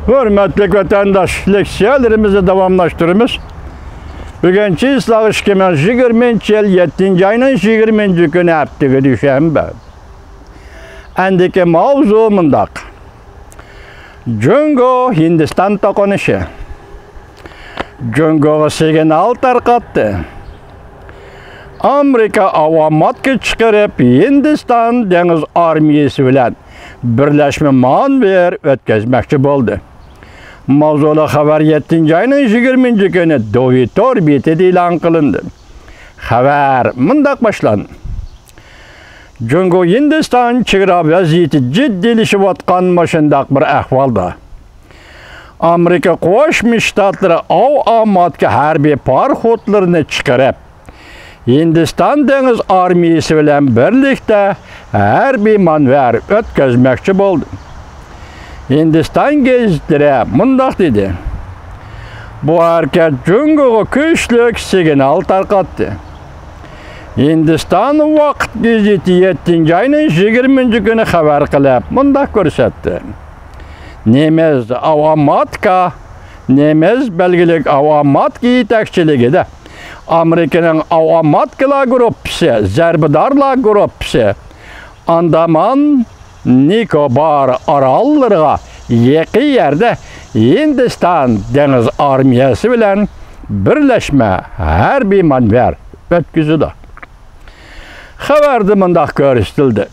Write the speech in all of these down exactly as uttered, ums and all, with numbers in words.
ھۆرمەتلىك ۋەتەنداش، لېكسىيەلىرىمىزنى داۋاملاشتۇرىمىز. بۈگۈن چىسلاغ ئىككى مىڭ يىگىرمىنچى يىل يەتتىنچى ئاينىڭ يىگىرمىنچى كۈنى، ھەپتىگە دۈشەنبە. ئەندىكى ماۋزۇ مۇنداق. جۇڭگو ھىندىستان توقۇنۇشى. جۇڭگوغا سىگنال تارقاتتى. ئامېرىكا ئاۋاماتكا چىقىرىپ، ھىندىستان دېڭىز ئارمىيىسى بىلەن بىرلەشمە مانېۋىر ئۆتكۈزمەكچى بولدى. ماۋزۇلۇق خەۋەر يەتتىنچى ئاينىڭ يىگىرمىنچى كۈنى دوۋى تور بېتىدە ئېلان قىلىندى. خەۋەر مۇنداق باشلاندى. جۇڭگو ھىندىستان چېگرا ۋەزىيىتى جىددىيلىشىۋاتقان مۇشۇنداق بىر ئەھۋالدا، ئامېرىكا قوشما شتاتلىرى ئاۋاماتكا ھەربىي پاراخوتلىرىنى چىقىرىپ، ھىندىستان دېڭىز ئارمىيىسى بىلەن بىرلىكتە ھەربىي مانېۋىر ئۆتكۈزمەكچى بولدى. ھىندىستان گېزىتلىرى مۇنداق دېدى: بۇ ھەرىكەت جۇڭگوغا كۈچلۈك سىگنال تارقاتتى. ھىندىستان ۋاقىت گېزىتى يەتتىنچى ئاينىڭ يىگىرمىنچى كۈنى خەۋەر قىلىپ، مۇنداق كۆرسەتتى. نېمىز ئاۋاماتكا، نېمىز بەلگىلىك ئاۋاماتكا يېتەكچىلىكىدە ئامېرىكىنىڭ ئاۋاماتكىلار گۇرۇپپىسى، زەربىدارلار گۇرۇپپىسى ئاندامان نىكوبار ئاراللىرىغا يېقىن يەردە ھىندىستان دېڭىز ئارمىيەسى بىلەن بىرلەشمە ھەربىي مانېۋىر ئۆتكۈزىدۇ. خەۋەردە مۇنداق كۆرسىتىلدى: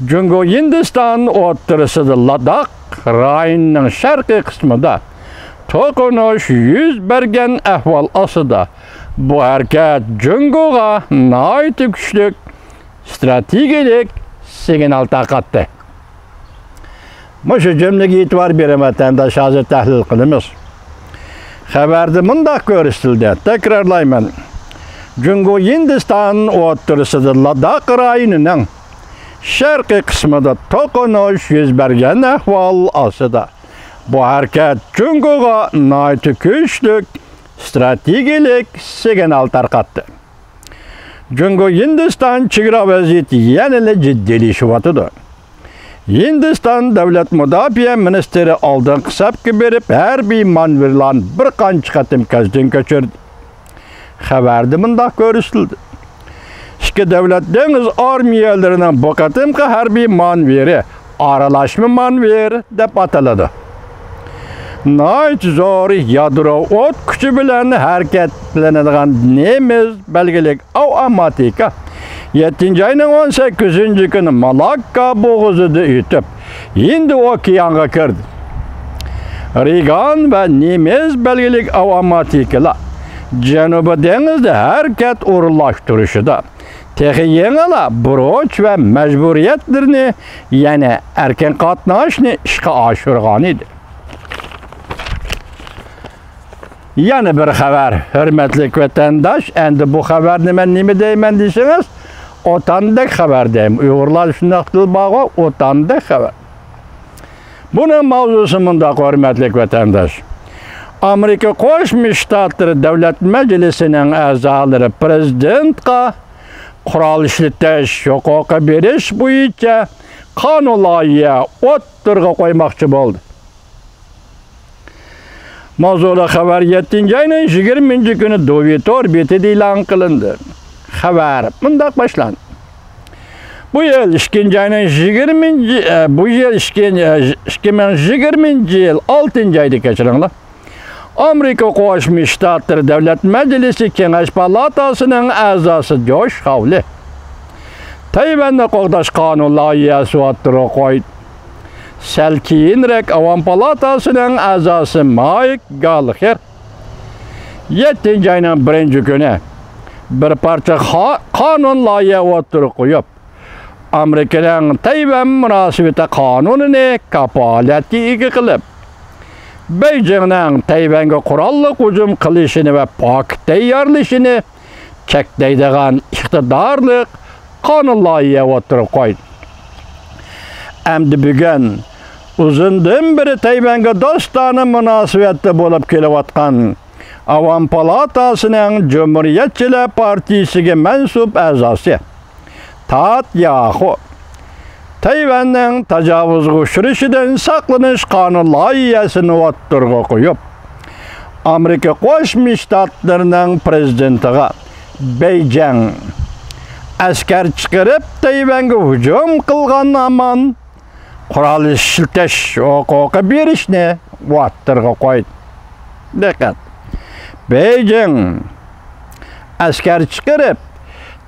جۇڭگو ھىندىستان ئوتتۇرىسىدا لاداخ رايونىنىڭ شەرقىي قىسمىدا توقۇنۇش يۈز بەرگەن ئەھۋال ئاستىدا، بۇ ھەرىكەت جۇڭگوغا ناھايىتى كۈچلۈك ستراتېگىيەلىك سىگنال تارقاتتى. مۇشۇ جۈملىگە ئېتىبار بېرىڭ، ۋەتەنداش، ھازىر تەھلىل قىلىمىز. خەۋەردە مۇنداق كۆرسىتىلدى، تەكرارلايمەن: جۇڭگو ھىندىستان ئوتتۇرىسىدا لاداخ رايونىنىڭ شەرقىي قىسمىدا توقۇنۇش يۈز بەرگەن ئەھۋال ئاستىدا، بۇ ھەرىكەت جۇڭگوغا ناھايىتى كۈچلۈك ستراتېگىيەلىك سىگنال تارقاتتى. جۇڭگو ھىندىستان چېگرا ۋەزىيىتى يەنىلا جىددىيلىشىۋاتىدۇ. ھىندىستان دۆلەت مۇداپىئە مىنىستىرى ئالدىنقى سەپكە بېرىپ، ھەربىي مانېۋىرلارنى بىر قانچە قېتىم كۆزدىن كەچۈردى. خەۋەردە مۇنداق كۆرسىتىلدى: ئىككى دۆلەت دېڭىز ئارمىيەلىرىنىڭ بۇ قېتىمقى ھەربىي مانېۋىرى ئارىلاشما مانېۋىر دەپ ئاتىلىدۇ. ناھايىتى زور يادرو ئوت كۈچى بىلەن ھەرىكەتلىنىدىغان نېمىز بەلگىلىك ئاۋاماتىكا يەتتىنچى ئاينىڭ ئون سەككىزىنچى كۈنى مالاككا بوغۇزىدا ئۆتۈپ، ھىندى ئوكيانغا كىردى. رېگان ۋە نېمىز بەلگىلىك ئاۋاماتىكىلار جەنۇبىي دېڭىزدا ھەرىكەت ئورۇنلاشتۇرۇشىدا تېخى يېڭىلا بۇرچ ۋە مەجبۇرىيەتلىرىنى، يەنى ئەركىن قاتناشنى ئىشقا ئاشۇرغانىدى. يەنە بىر خەۋەر، ھۆرمەتلىك ۋەتەنداش، ئەمدى بۇ خەۋەرنى مەن نېمە دەيمەن دېسىڭىز، ئوتاندەك خەۋەر دەيمەن. ئۇيغۇرلاردا شۇنداق تىل بارغۇ، ئوتاندەك خەۋەر. بۇنىڭ ماۋزۇسى مۇنداق، ھۆرمەتلىك ۋەتەنداش. ئامېرىكا قوشما شتاتلىرى دۆلەت مەجلىسىنىڭ ئەزالىرى پىرېزىدېنتقا قورال ئىشلىتىش ھوقۇقى بېرىش بويىچە قانۇن لايىھە ئوتتۇرىغا قويماقچى بولدى. ماۋزۇلۇق خەۋەر يەتتىنچى ئاينىڭ يىگىرمىنچى كۈنى دوۋى تور بېتىدە ئېلان قىلىندى. خەۋەر مۇنداق باشلاندى. بۇ يىل ئىككىنچى ئاينىڭ يىگىرمىنچى، ئە، بۇ يىل ئىككىنچى، ئە، ئىككى مىڭ يىگىرمىنچى يىل ئالتىنچى ئايدا، كەچۈرۈڭلار، ئامېرىكا قوشما شتاتلىرى دۆلەت مەجلىسى كېڭەش پالاتاسىنىڭ ئەزاسى جوش خاۋلى تەيۋەننى قوغداش قانۇن لايىھەسى ئوتتۇرىغا قويدى. سەل كېيىنرەك ئاۋام پالاتاسىنىڭ ئەزاسى مايك گالخېر يەتتىنچى ئاينىڭ بىرىنچى كۈنى بىر پارچە قا-، قانۇن لايىھە ئوتتۇرىغا قويۇپ، ئامېرىكىنىڭ تەيۋەن مۇناسىۋىتى قانۇنىنى كاپالەتكە ئىگە قىلىپ، بېيجىڭنىڭ تەيۋەنگە قوراللىق ھۇجۇم قىلىشىنى ۋە پاكىت تەييارلىشىنى چەكلەيدىغان ئىقتىدارلىق قانۇن لايىھە ئوتتۇرىغا قويدى. ئەمدى بۈگۈن ئۇزۇندىن بېرى تەيۋەنگە دوستانە مۇناسىۋەتتە بولۇپ كېلىۋاتقان ئاۋام پالاتاسىنىڭ جۇمھۇرىيەتچىلەر پارتىيىسىگە مەنسۇپ ئەزاسى تات ياخۇ تەيۋەننىڭ تاجاۋۇزغا ئۇچرىشىدىن ساقلىنىش قانۇن لايىھەسىنى ئوتتۇرىغا قويۇپ، ئامېرىكا قوشما شتاتلىرىنىڭ پرېزىدېنتىغا بېيجىڭ ئەسكەر چىقىرىپ، تەيۋەنگە ھۇجۇم قىلغان ھامان قورال ئىشلىتىش ھوقۇقى بېرىشنى ئوتتۇرىغا قويدى. دىققەت! بېيجىڭ ئەسكەر چىقىرىپ،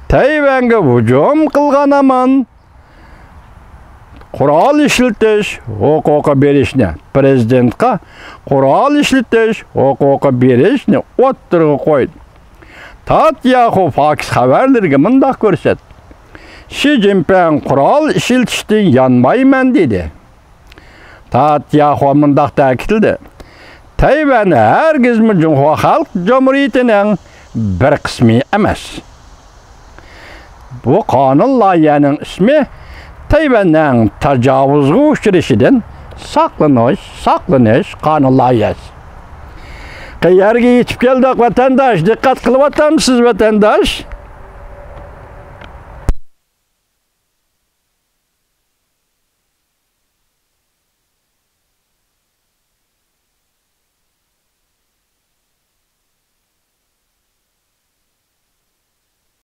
تەيۋەنگە ھۇجۇم قىلغان ھامان قورال ئىشلىتىش ھوقۇقى بېرىشنى، پرېزىدېنتقا قورال ئىشلىتىش ھوقۇقى بېرىشنى ئوتتۇرىغا قويدى. تات ياخۇ فاكس خەۋەرلىرىگە مۇنداق كۆرسەتتى: شى جىنپىڭ قورال ئىشلىتىشتىن يانمايمەن دېدى. تات ياخۇ مۇنداق تەكىتلىدى: تەيۋەن ھەرگىزمۇ جۇڭخۇا خەلق جۇمھۇرىيىتىنىڭ بىر قىسمى ئەمەس. بۇ قانۇن لايىھەنىڭ ئىسمى تەيۋەننىڭ تاجاۋۇزغا ئۇچرىشىدىن ساقلىنىش، ساقلىنىش قانۇن لايىھەسى. قەيەرگە يېتىپ كەلدۇق، ۋەتەنداش؟ دىققەت قىلىۋاتامسىز، ۋەتەنداش؟